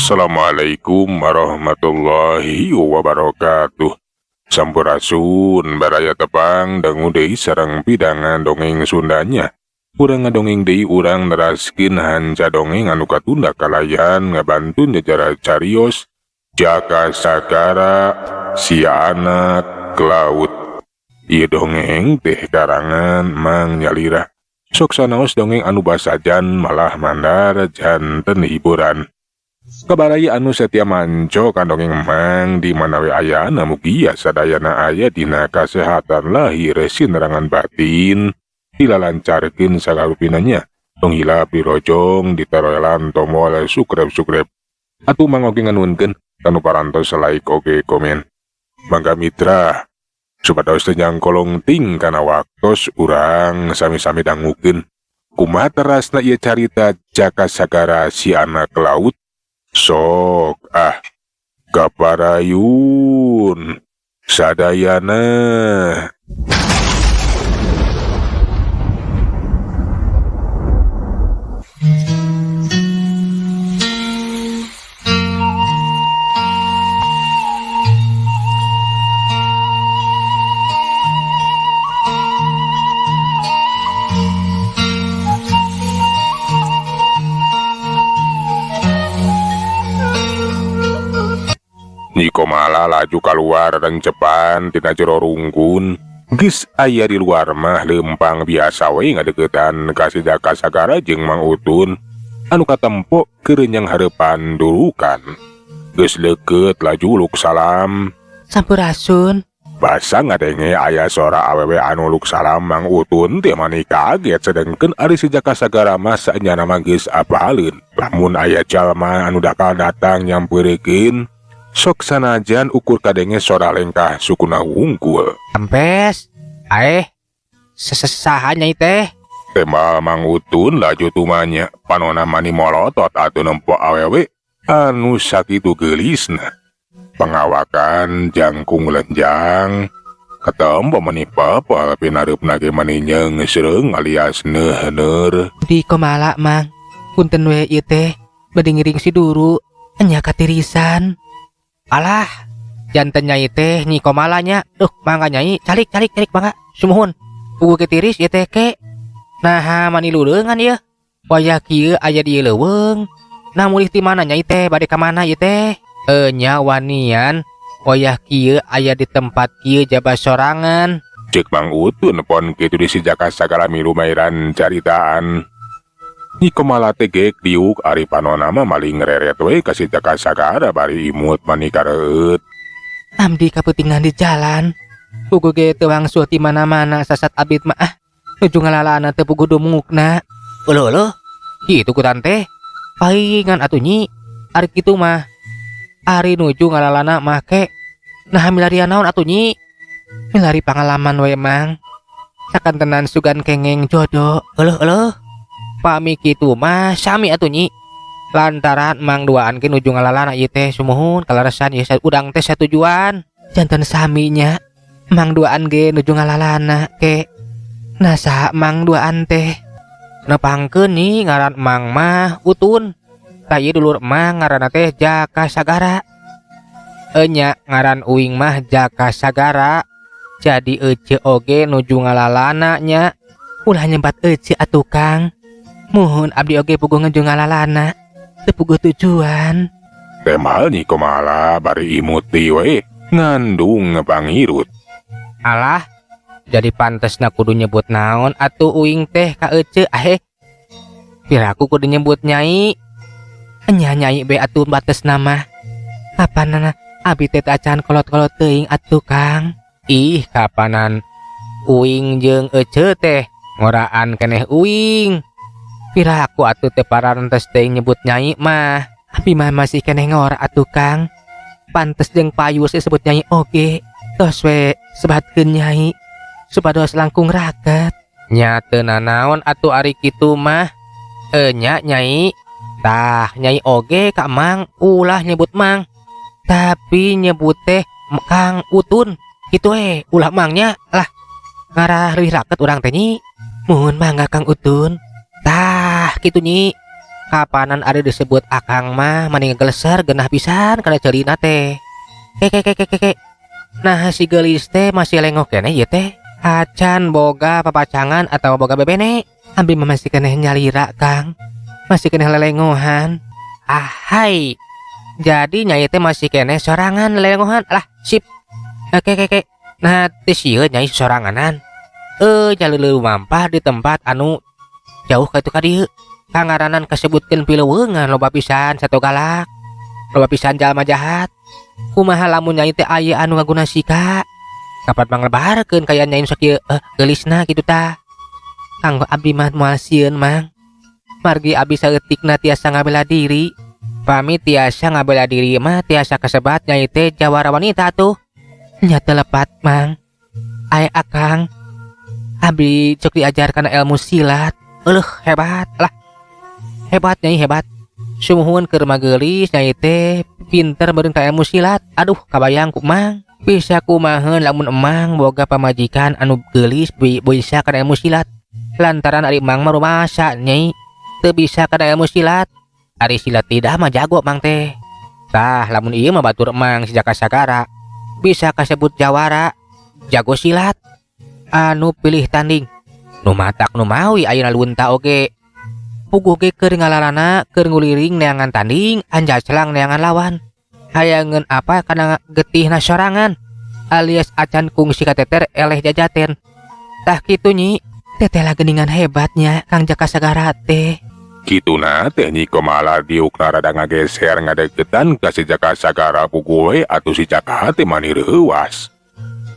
Assalamualaikum warahmatullahi wabarakatuh. Sampurasun baraya tepang dangu deui sareng pidangan dongeng Sundanya. Urang ngadongeng deui urang neraskeun hanca dongeng anu katunda kalayan ngabantun jajaran carios Jaka Sagara si anak laut. Ieu dongeng teh karangan Mang Nyalira. Sok sanaos dongeng anu basajan malah mandar janten hiburan. Kabaraya anu setia manco kan dongeng Mang di mana we ayana mugia sadayana aya dina kasehatan lahir sinerangan batin dilalancarkeun sagarupinanya. Tong hilap dirojong ditaroelan tombol subscribe atuh Mang oge nganuhunkeun kanu parantos like oge komen. Mangga mitra supados teu nyangkolong ting kana waktos urang sami-sami dangukeun kumaha terasna ieu carita Jaka Sagara si anak laut. Sok ah kaparayun sadayana. Nyi Komala laju kaluar rencepan tina jero rungkun. Geus aya di luar mah lempang biasa we ngadeukeutan ka si Jaka Sagara jeung Mang Utun anu katempo keur nyang hareupan durukan. Geus leukeut laju luk salam. Sampurasun. Basa ngadenge aya sora awewe anu luk salam Mang Utun teh mani kaget sedengkeun ari si Jaka Sagara mah saenyana mah geus apaleun. Lamun aya jalma anu dakal datang nyampeurekeun sok sanajan ukur kadenge sora lengkah sukuna wungkul. Ampes, aeh, sesesaha nyai teh. Tembal Mang Utun laju tumanya, panona mani molotot atuh nempo awewe anu sakitu geulisna. Pangawakan jangkung lenjang, katempo mani papa pinareupna ge mani nyeungsreung alias neuhneur. Di Komala Mang, punten we ieu teh, bade ngiring si duru, enya katirisan. Alah, janten nyai teh Nyi Komalanya. Duh, mangga nyai, calik calik calik mangga. Sumuhun. Puguh ke tiris ieu teh ke. Naha mani leuleungan ieu. Wayah kieu aya di leuweung. Nah mulih ti mana nyai teh, bade ka mana ieu teh? Nya wanian, wayah kieu aya di tempat kieu jaba sorangan. Ceuk Mang Utun pon kitu di si Jaka Sagara milu mairan caritaan. Nyi Komala teh geek diuk ari panona mah maling ngereret we ka si Jaka Sagara bari imut mani kareueut. Abdi kapeutingan di jalan. Puguh ge teu wangsul ti mana-mana sasat abdi mah ah. Nuju ngalalana teu puguh dumungukna. Euleuh euleuh. Kitu ku tante. Paingan atuh Nyi. Ari kitu mah. Ari nuju ngalalana mah ke. Nah milarian naon atuh Nyi? Milari pangalaman we Mang. Sakantenan sugan kengeng jodoh. Euleuh euleuh. Pami kitu mah sami atuh Nyi. Lantaran Mang duaan ge nuju ngalalana ieu teh sumuhun kaleresan ieu udang teh satujuan. Janten saminya Mang duaan ge nuju ngalalana ke. Nah saha Mang duaan teh? Nepangkeun Nyi ngaran Mang mah Utun. Tah ieu dulur Mang ngaranna teh Jaka Sagara. Enya ngaran uing mah Jaka Sagara. Jadi ece oge nuju ngalalana nya. Ulah nyebat ece atuh Kang. Muhun abdi oge puguh nuju ngalalana. Teu puguh tujuan. Temal Nyi Komala bari imut deui we ngandung pangirut. Alah, jadi pantesna kudu nyebut naon atuh uing teh ka ece ahe. Piraku kudu nyebut nyai. Enya nyai be atuh batesna mah. Kapanana abi teh acan kolot-kolot teuing atuh Kang. Ih, kapanan uing jeung ece teh ngoraan keneh uing. Piraku atuh teh parantes teuing nyebut nyai mah. Abi mah masih keneh ngora atuh Kang. Pantes jeung payu disebut nyai oge. Tos we sebatkeun nyai supados langkung raket. Nya teu nanaon atuh ari kitu mah. Nya nyai. Tah nyai oge ka Mang ulah nyebut Mang. Tapi nyebut teh Kang Utun. Kitu we ulah Mangnya lah. Ngarah leuwih raket urang teh Nyi. Muhun mangga Kang Utun. Tah kitu Nyi. Kapanan ari disebut akang mah mani ngegeleser genah pisan kana ceulina teh. Ke ke ke ke ke. Nah si geulis teh masih lengoh keneh ieu teh. Acan boga papacangan atawa boga bebene. Abi mah masih keneh nyalira Kang. Masih keneh lelengohan. Ahai. Jadi nyai teh masih keneh sorangan lelengohan. Lah sip. Oke ke ke. Nah teu sieun nyai soranganan. Jaleuleung mampah di tempat anu jauh ka itu ka dieu. Kangaranan kasebutkeun pileuweungan loba pisan sato galak. Loba pisan jalma jahat. Kumaha lamun nyai teh aya anu ngaguna sika. Kapan manglebarkeun kaya nyai nu sakieu geulisna kitu tah. Kanggo abdi mah moal sieun Mang. Margi abdi saeutikna tiasa ngabela diri. Pami tiasa ngabela diri mah tiasa kasebat nyai teh jawara wanita tuh. Nya teu lepat Mang. Ae akang. Abdi cok diajar kana ilmu silat. Euleuh hebat lah. Hebat nyai hebat. Sumuhun keur mageulis nyai teh pinter meureun ka ilmu silat. Aduh kabayang ku Mang. Bisa kumaheun lamun emang boga pamajikan anu geulis bisa kana ilmu silat. Lantaran ari emang mah rumasa nyai teu bisa kana ilmu silat. Ari silat lidah mah jago mang teh. Tah lamun ieu mah batur emang si Jaka Sagara bisa kasebut jawara jago silat anu pilih tanding. Nu matak nu mawi ayeuna lunta oge. Puguh ge keur ngalalana keur nguliring neangan tanding anjaclang neangan lawan. Hayangeun apa kana getihna sorangan alias acan kungsi kateter eleh jajaten. Tah kitu nyi, teteh lah geuningan hebatnya Kang Jaka Sagara teh. Kituna teh Nyi Komala diukna rada ngageser ngadeukeutan ka si Jaka Sagara puguh we atuh si Jaka teh mani reuwas.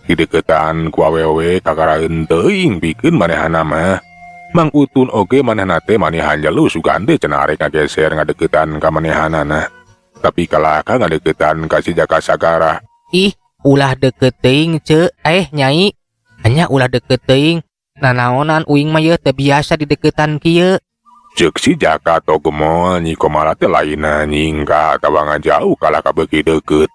Dideukeutan ku awewe kakaraeun teuing pikeun manehana mah. Mang Utun oge manehna teh mani hanjelu sugan teh cenah arek ngageser ngadeukeutan ka manehanana. Tapi kalahka ngadeukeutan ka si Jaka Sagara. Ih, ulah deukeut teuing ceu, nyai. Nya ulah deukeut teuing. Nanaonan uing mah yeuh teu biasa dideuketan kieu. Ceuk si Jaka togemol Nyi Komala teh lainna nyingka atawa ngajauh kalah ka beuki deukeut.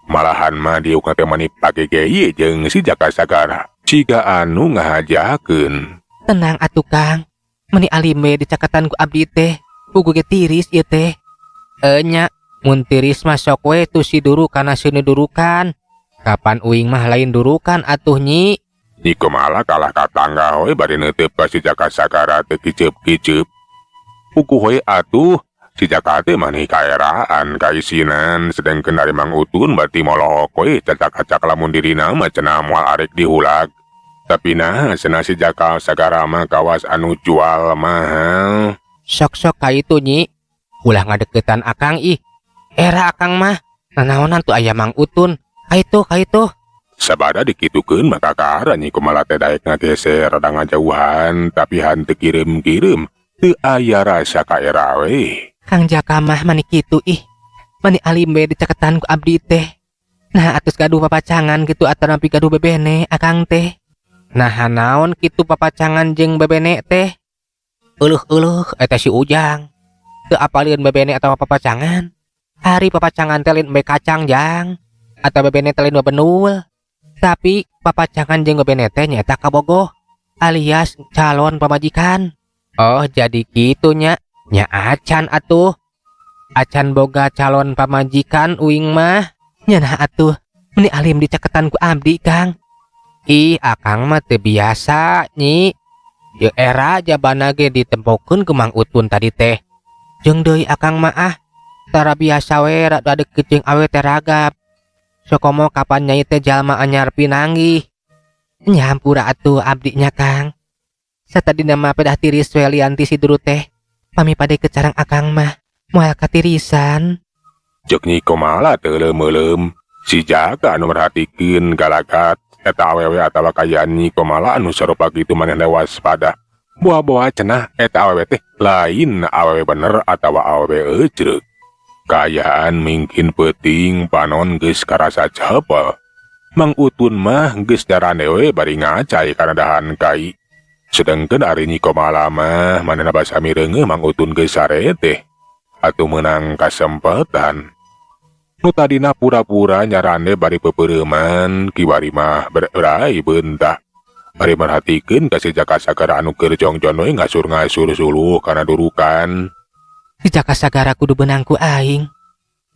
Malahan mah diukna teh mani pagegeye jeung si Jaka Sagara. Siga anu ngahajakeun. Tenang atuh Kang. Meni alim we dicakatan ku abdi teh. Puguh ge tiris ieu teh. Nya, mun tiris mah sok we tu si duru kana seuneu durukan. Kapan uing mah lain durukan atuh nyi. Nyi Komala kalah ka tangga we bari neuteup ka si Jaka Sagara teh kiceup-kiceup. Puguh we atuh si Jaka teh mani kaeraan kaisinan sedengkeun ari Mang Utun berarti molohok we cacak-cacak lamun dirina mah cenah moal arek dihulag. Tapi nah cenah si Jaka Sagara mah kawas anu jual mahal. Sok-sok ka itu nyi. Ulah ngadeukeutan akang ih. Era akang mah nanaonan tuh aya Mang Utun. Ka itu ka itu. Sabada dikitukeun mah kakara Nyi Komala teh daek ngageser rada ngajauhan tapi hanteu kireum-kireum teu aya rasa kaera we. Kang Jaka mah mani kitu ih. Mani alim we dicaketan ku abdi teh. Nah atus gaduh papacangan kitu atanapi gaduh bebene akang teh. Nah naon kitu papacangan jeung bebene teh. Euleuh-euleuh eta si Ujang. Teu apalieun bebene atawa papacangan. Ari papacangan teh lain embe kacang jang atau bebene teh lain bebenul. Tapi papacangan jeung bebene teh nyaeta kabogoh alias calon pamajikan. Oh jadi kitu nya. Nya acan atuh. Acan boga calon pamajikan uing mah. Nya nah atuh meni alim dicaketan ku abdi Kang. Ih akang mah teu biasa nyi. Ye era jabana ge ditempokeun ku Mang Utun tadi teh. Jeung deui akang mah ah tara biasa we rada deukeut jeung awe teh ragap. Sokomo kapan nyai teh jalma anyar pinanggih. Nya hampura atuh abdi nya Kang. Satadina mah pedah tiris we lianti si duru teh. Pami pade kecarang akang mah moal katirisan. Ceuk Nyi Komala teu leumeuleuem. Si Jaka anu merhatikeun galagat eta awewe atawa kayaan Nyi Komala anu sarupa kitu manehna waspada. Boa-boa cenah eta awewe teh lain awewe bener atawa awewe ecreuk. Kaayaan mingkin peuting panon geus karasa cepel. Mang Utun mah geus darane we bari ngacai kana dahan kai. Sedengkeun ari Nyi Komala mah manehna basa mireungeuh Mang Utun geus sare teh. Atuh meunang kasempatan. Nu tadina pura-pura nyarande bari peupeureuman kiwari mah berai beunta. Bari merhatikeun ka si Jaka Sagara anu keur jongjon we ngasur-ngasur suluh kana durukan. Si Jaka Sagara kudu beunang ku aing.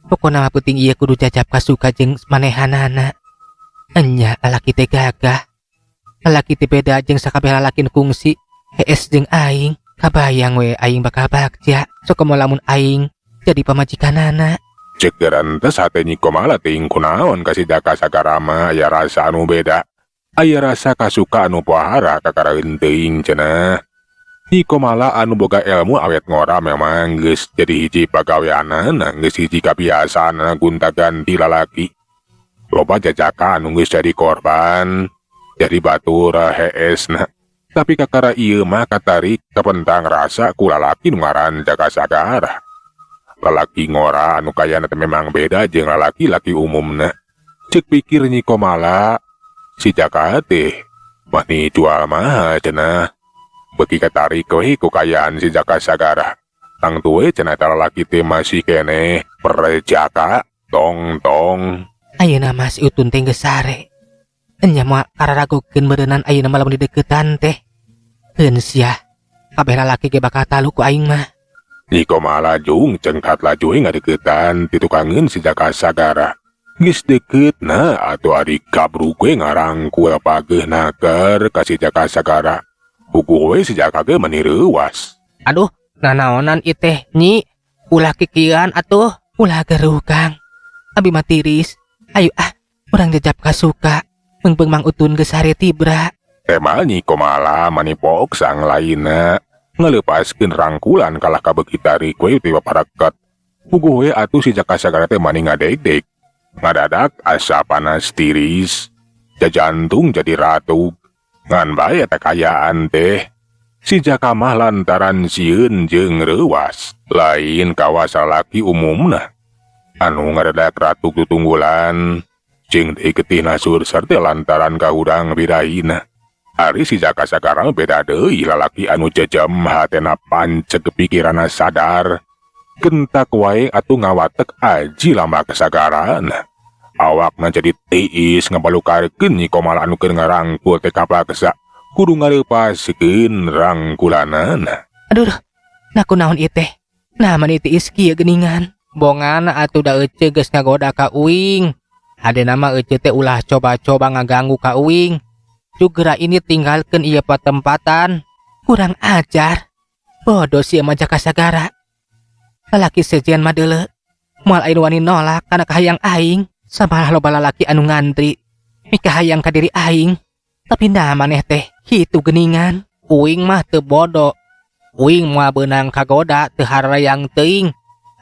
Pokona mah peuting ieu kudu jajap kasuka jeung manehanana. Enya lalaki teh gagah. Lalaki teh beda jeung sakabeh lalaki nu kungsi hees jeung aing. Kabayang we aing bakal bagja. Sok komo lamun aing jadi pamajikanana. Cek gerantes hate Nyi Komala teuing kunaon ka si Jaka Sagara mah aya rasa anu beda. Aya rasa kasuka anu pohara kakaraeun teuing cenah. Nyi Komala anu boga ilmu awet ngora memang geus jadi hiji pagaweanana, geus hiji kabiasaanana gonta-ganti lalaki. Loba jajaka anu geus jadi korban, jadi batur heesna. Tapi kakara ieu mah katarik kapentang rasa ku lalaki nu ngaran Jaka Sagara. Lalaki ngora anu kayana teh memang beda jeung lalaki-laki umumna. Ceuk pikir Nyi Komala, si Jaka teh mani jual mahal cenah. Beuki katarik we ku kayaan si Jaka Sagara. Tangtu we cenah eta lalaki teh masih keneh perjaka tong-tong. Ayeuna mah si Utun teh geus sare. Enya moal kararagokeun meureunnan ayeuna mah lamun dideukeutan teh. Keun sia, kabeh lalaki ge bakal talu ku aing mah. Nyi Komala jung cengkat laju we ngadeuketan ti tukangeun si Jaka Sagara. Geus deukeut na atuh ari gabruk we ngarangkul pageuh naker ka si Jaka Sagara. Puguh we si Jaka ge meni reuwas. Aduh, nanaonan ieu teh Nyi? Ulah kikieuan atuh, ulah geruh Kang. Abi mah tiris. Ayo ah, urang jajap kasuka. Meungpeung Mang Utun geus sare tibra. Tema Nyi Komala manipok sang lainna ngaleupaskeun rangkulan kalah kabeuki tarik we ti paparaket. Puguh we atuh si Jaka Sagara teh mani ngadegdeg. Ngadadak asa panas tiris. Jajantung jadi ratug. Ngan bae eta kayaan teh. Si Jaka mah lantaran sieun jeung reuwas. Lain kawas lalaki umumna. Anu ngadadak ratug tutunggulan. Jeung deui getihna surser teh lantaran kahudang biraina. Ari si Jaka Sagara beda deui lalaki anu jejam hatena panceg pikiranna sadar. Gentak wae atuh ngawatek aji lambak kasagarana. Awakna jadi tiis ngabalukarkeun Nyi Komala anu keur ngarangkul teh kapaksa kudu ngaleupaskeun rangkulanana. Aduh, nah kunaon ieu teh? Nah mani tiis kieu geuningan. Bongana atuh da ece geus ngagoda ka uing. Hadena mah ece teh ulah coba-coba ngaganggu ka uing. Jugera ini tinggalkeun ieu patempatan. Kurang ajar. Bodoh sia mah Jaka Sagara. Lalaki sejen mah deuleu. Moal aing wani nolak kana kahayang aing. Samalah loba lalaki anu ngantri mikahayang ka diri aing. Tapi nah maneh teh kitu geuningan. Uing mah teu bodoh. Uing moal beunang kagoda teu harayang teuing.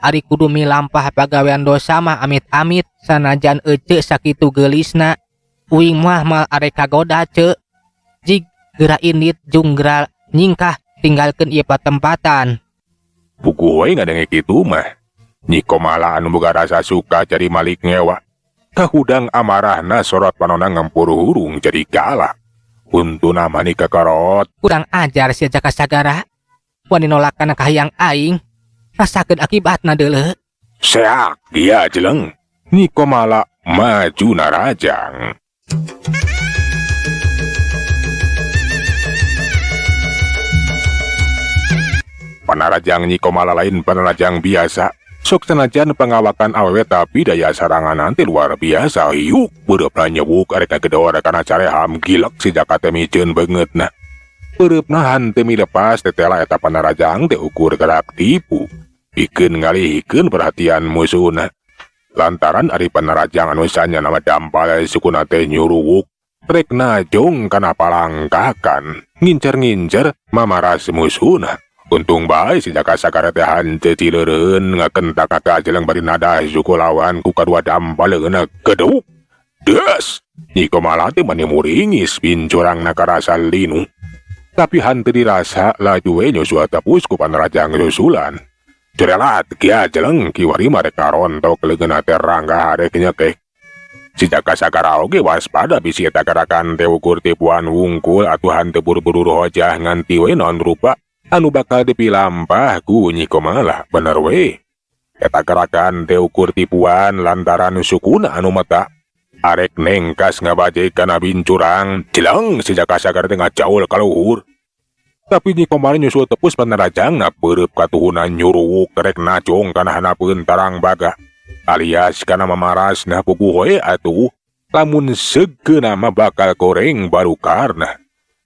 Ari kudu milampah pagawean dosa mah amit-amit sanajan ece sakitu geulisna. Uing mah moal arek kagoda ce. Jig geura indit jung geura nyingkah tinggalkeun ieu patempatan. Puguh we ngadenge kitu mah. Nyi Komala anu boga rasa suka jadi malik ngewa. Kahudang amarahna sorot panona ngempur hurung jadi galak. Untuna mani kakarot. Kurang ajar sia Jaka Sagara. Wani nolak kana kahayang aing. Rasakeun akibatna deuleu. Seak dia jeleng. Nyi Komala maju narajang. Panarajang Nyi Komala lain panarajang biasa. Sok sanajan pengawakan awewe tapi daya sarangan nanti luar biasa. Hiuk beureupna nyewuk arek ngagedor kana careham gilek si Jaka teh miceun beungeutna. Beureupna hanteu milepas tetela eta panarajang teh ukur gerak tipu. Pikeun ngalihikeun perhatian musuhna. Lantaran ari panarajang anu sanyana mah dampal sukuna teh nyuruwuk. Rek najong kana palangkakan. Ngincer-ngincer mamaras musuhna. Untung bae si Jaka Sagara teh hanteu cileureun ngakentak ka jeleng bari nada suku lawan ku kadua dampal leungeunna geduk. Des! Nyi Komala teh mani muringis pincurangna karasa linu. Tapi hanteu dirasa laju we nyusul tepus ku panarajang susulan. Cerelat kia jeleng kiwari mah rek karontok leungeunna teh rangga arek nyekek. Si Jaka Sagara oge waspada bisi eta gerakan teh ukur tipuan wungkul atuh hanteu buru-buru hojah nganti we naon rupa anu bakal dipilampah ku Nyi Komala. Bener we. Eta gerakan teh ukur tipuan lantaran sukuna anu mata. Arek nengkas ngabajek kana bincurang, jeleng si Jaka Sagara teh ngajaul ka luhur. Tapi Nyi Komala nyusul tepus panarajangna peureub katuhuna nyuruwuk rek najong kana handapeun tarang baga. Alias kana mamarasna puguh we atuh lamun segeuna mah bakal goreng barukarna.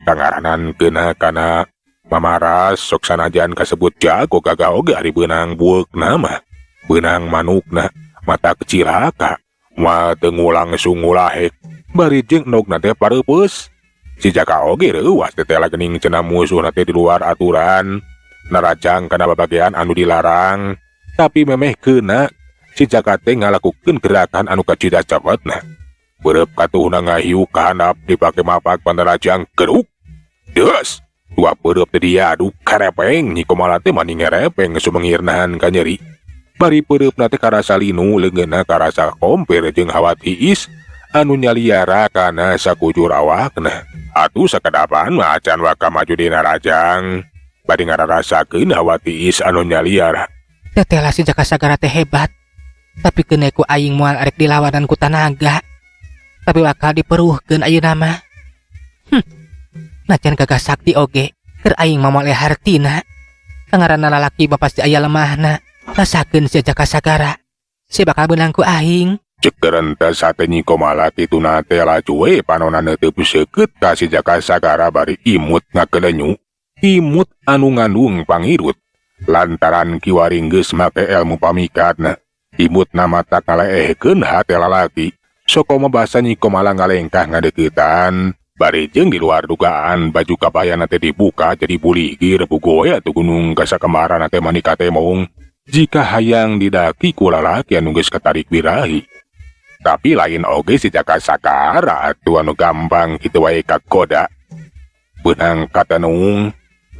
Kangaranan keuna kana mamaras sok sanajan kasebut jago gagah oge ari beunang bueukna mah. Beunang manukna matak cilaka moal teu langsung ngulahek bari jeung endogna teh pareupeus. Si Jaka oge reuwas tetela geuning cenah musuhna teh di luar aturan narajang kana babagean anu dilarang tapi memeh keuna si Jaka teh ngalakukeun gerakan anu kacida cepetna. Beureub katuhna ngahiuk ka handap dipake mapak panarajang keruk. Deus, dua beureub teh diaduk karepeng Nyi Komala teh mani ngerepeng sumengirnahan ka nyeri. Bari beureubna teh karasa linu leungeunna karasa kompir jeung hawa tiis anu nyaliara kana sakujur awakna. Atuh sakadapan mah acan waka maju dina rajang. Bari ngararasakeun hawa tiis anu nyaliara. Tetela si Jaka Sagara teh hebat. Tapi keun ku aing moal arek dilawanan ku tanaga. Tapi bakal diperuhkeun ayeuna mah. Najan gagah sakti oge, keur aing mah moal hartina. Ngaranna lalaki mah pasti aya lemahna. Rasakeun si Jaka Sagara. Si bakal beunang ku aing. Cek rentes hate Nyi Komala kituna teh laju we panona neuteub seukeut ka si Jaka Sagara bari imut ngakelenyu. Imut anu ngandung pangirut. Lantaran kiwari geus make ilmu pamikatna. Imutna matak ngaleehkeun hate lalaki. Sokomo basa Nyi Komala ngalengkah ngadeuketan. Bari jeung di luar dugaan baju kabayana teh dibuka jadi buligir puguh we atuh gunung kasakembaran teh mani katemong. Jika hayang didaki ku lalaki anu geus katarik birahi. Tapi lain oge si Jaka Sagara atuh anu gampang kitu wae kagoda. Beunang katenung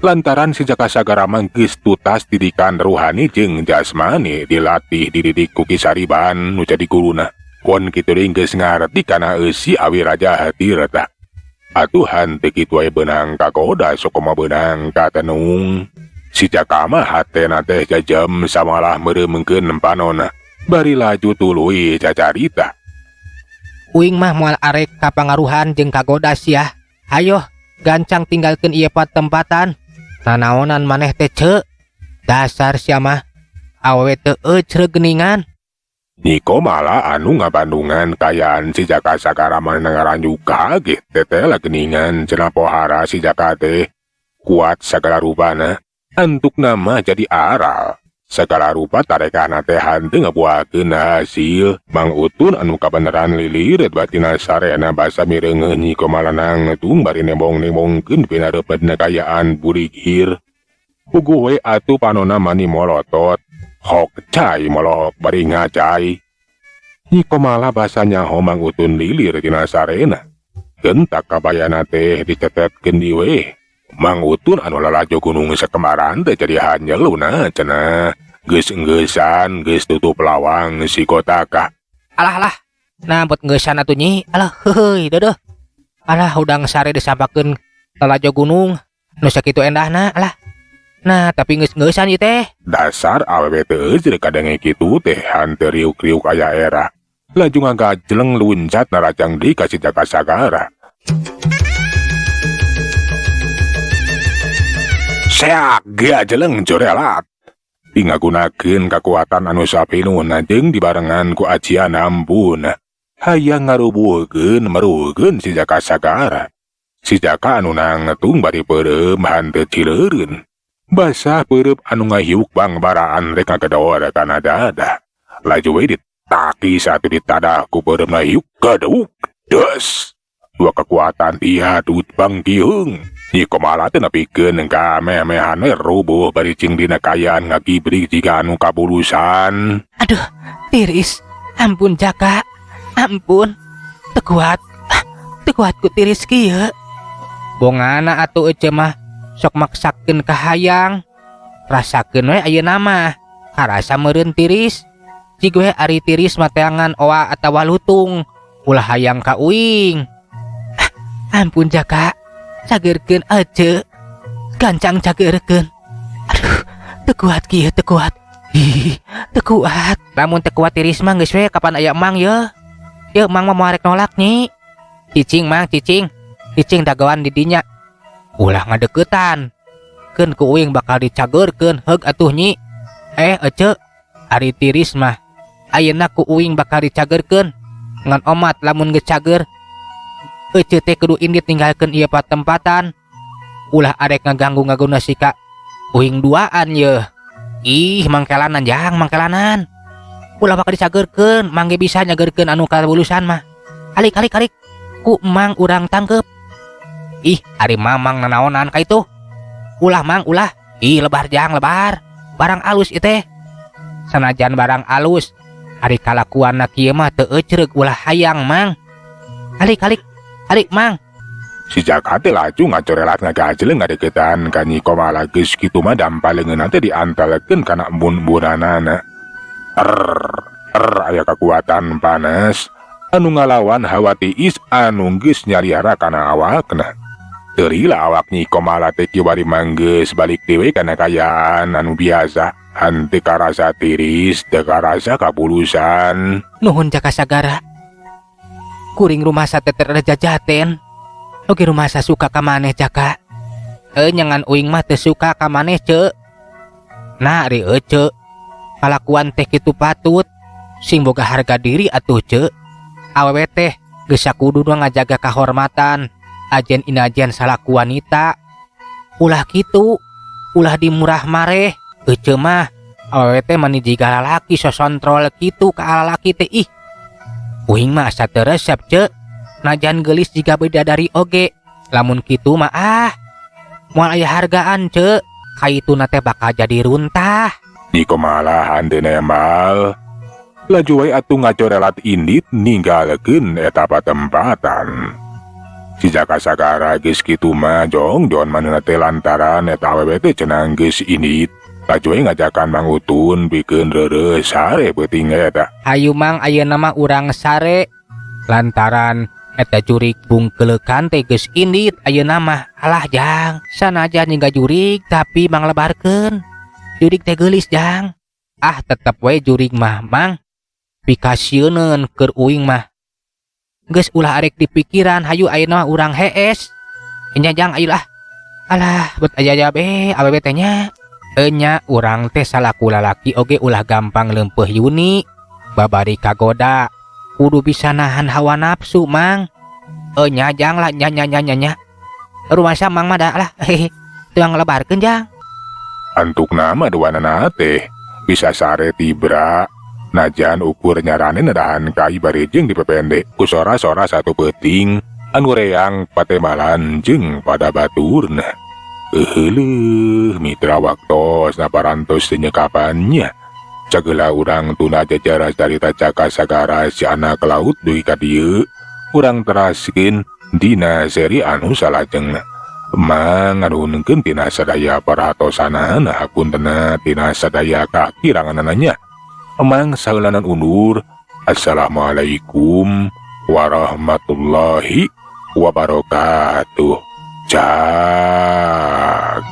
lantaran si Jaka Sagara mah geus tutas didikan ruhani jeung jasmani dilatih dididik ku Ki Sariban nu jadi guruna. Pon kitu deui geus ngarti kana eusi awi raja hatirta. Atuh henteu kitu wae beunang kagoda sok mah beunang katenung. Si Jaka mah hatena teh jajam samalah meureumkeun panona. Bari laju tuluy cacarita. Uing mah moal arek kapangaruhan jeung kagoda sia. Hayoh gancang tinggalkeun ieu patempatan. Nanaonan maneh teh ceu. Dasar sia mah awewe teu eucreug geuningan. Nyi Komala anu ngabandungan kayaan si Jaka Sagara mah ngaranjuk kaget tetela geuningan cenah pohara si Jaka teh kuat sagala rupana antukna mah jadi aral. Sagala rupa tarekana teh hanteu ngabuakeun hasil. Mang Utun anu kabeneran lilireut batina sarena basa mireungeuh Nyi Komala nangtung bari nembong-nembongkeun pinareupetna kayaan burigir. Puguh we atuh panona mani molotot. Hok cai molohok bari ngacai. Nyi Komala basa nyaho Mang Utun lilir tina sarena. Gentak kabayana teh dicetetkeun di we. Mang Utun anu lalajo gunung sakemaran teh jadi hanyeluna cenah. Geus engeusan, geus tutup lawang si kotaka. Alah alah. Nah buat engeusan atuh Nyi. Alah heuheuy deudeuh. Alah hudang sare disampakeun lalajo gunung. Nu sakitu endahna alah. Nah tapi geus engeusan ieu teh. Dasar awewe teh eucreug kadenge kitu teh hanteu riuk-riuk aya era. Laju ngagajleng luncat narajang deui ka si Jaka Sagara. Seak gajeleng jorelat. Dingagunakeun kakuatan anu sapinuna jeung dibarengan ku ajian ampun. Hayang ngarubuhkeun meruhkeun si Jaka Sagara. Si Jaka anu nangtung bari peureum hanteu cileureun. Basah peureub anu ngahiuk bangbaraan rek ngagedor kana dada. Laju we ditaki satu ditadah ku peureum ngahiuk geduk. Des. Dua kekuatan diadut bangkiung. Nyi Komala teh nepikeun ka meh-mehan we rubuh bari cing dina kayaan ngagibrik jiga anu kabulusan. Aduh, tiris. Ampun Jaka. Ampun. Teu kuat. Ah, teu kuat ku tiris kieu. Bongana atuh ece mah sok maksakeun ka hayang. Rasakeun we ayeuna mah. Karasa meureun tiris. Jig we ari tiris mah teangan oa atawa lutung. Ulah hayang ka uing. Ah, ampun Jaka. Cageurkeun ece. Gancang cageurkeun. Aduh, teu kuat kieu, teu kuat. Ih, teu kuat. Lamun teu kuat tiris mah geus we kapan aya emang ye. Ye emang mah moal rek nolak Nyi. Cicing mang cicing. Cicing dagawan di dinya. Ulah ngadeukeutan. Keun ku uing bakal dicageurkeun heug atuh nyi. Ece ari tiris mah ayeuna ku uing bakal dicageurkeun ngan omat lamun geus cager ece teh kudu indit ninggalkeun ieu patempatan ulah arek ngaganggu ngaguna sika uing duaan yeuh. Ih mangkelanan jang mangkelanan ulah bakal dicageurkeun mangge bisa nyageurkeun anu kabulusan mah. Alik alik alik ku emang urang tangkep. Ih ari mamang nanaonan ka itu ulah mang ulah. Ih lebar jang lebar barang alus ieu teh sanajan barang alus ari kalakuanna kieu mah teu ecreug ulah hayang mang. Alik alik alik mang. Si Jaka teh laju ngacorelat ngagajleng ngadeukeutan ka Nyi Komala geus kitu mah dampa leungeunna teh diantelkeun kana embun-embunanana. Er aya kakuatan panas anu ngalawan hawa tiis anu geus nyaliara kana awakna. Teu lila awak Nyi Komala teh kiwari manggeus balik deui kana kaayaan anu biasa. Henteu karasa tiris, teu karasa kabulusan. Nuhun Jaka Sagara. Kuring rumasa teh teu jajaten. Oge rumasa suka ka maneh Jaka. Nyangan uing mah teu suka ka maneh ce. Nah ari ece kalakuan teh kitu patut sing boga harga diri atuh ce. Awewe teh geus sakuduna ngajaga kahormatan ajen inajen salaku wanita. Ulah kitu, ulah dimurah mareh. Ece mah awewe teh mani jiga lalaki sosontrol kitu ka lalaki teh ih. Uing mah asa teu resep ce. Najan geulis jiga bidadari oge. Lamun kitu mah ah moal aya hargaan ce. Kaituna teh bakal jadi runtah. Nyi Komala henteu nembal. Laju wae atuh ngacorelat indit ninggalkeun eta patempatan. Si Jaka Sagara geus kitu mah jongjon manehna teh lantaran eta awewe teh cenah geus indit. Laju wae ngajakan Mang Utun pikeun reureus sare peuting eta. Hayu mang ayeuna mah urang sare lantaran eta jurig bungkeleukan teh geus indit ayeuna mah. Alah jang, sanajan jiga jurig tapi manglebarkeun. Jurig teh geulis jang. Ah tetep we jurig mah mang. Pikasieuneun keur uing mah. Geus ulah arek dipikiran hayu ayeuna mah urang hees. Enya jang ayu lah. Alah bet aya be awewe teh nya. Enya urang teh salaku lalaki oge ulah gampang leumpeuh yuni. Babari kagoda kudu bisa nahan hawa nafsu mang. Enya jang lah nya nya nya nya nya. Rumasa mang mah da lah. Hehe. Tuang lebarkeun jang. Antukna mah duanana teh bisa sare tibra. Najan ukur nyarane nedahan kai bari jeung dipepende ku sora-sora satu peuting anu reang patemalan jeung pada baturna. Euleuh mitra waktos naparantos teu nyekapannya. Cageula urang tuna jajar carita Jaka Sagara si anak laut dugi ka dieu. Urang teraskeun dina seri anu salajengna. Manganuhunkeun tina sadaya paratosanana hapuntenna tina sadaya kakiranganana. Emang saheulanan undur. Assalamualaikum warahmatullahi wabarakatuh. Cak.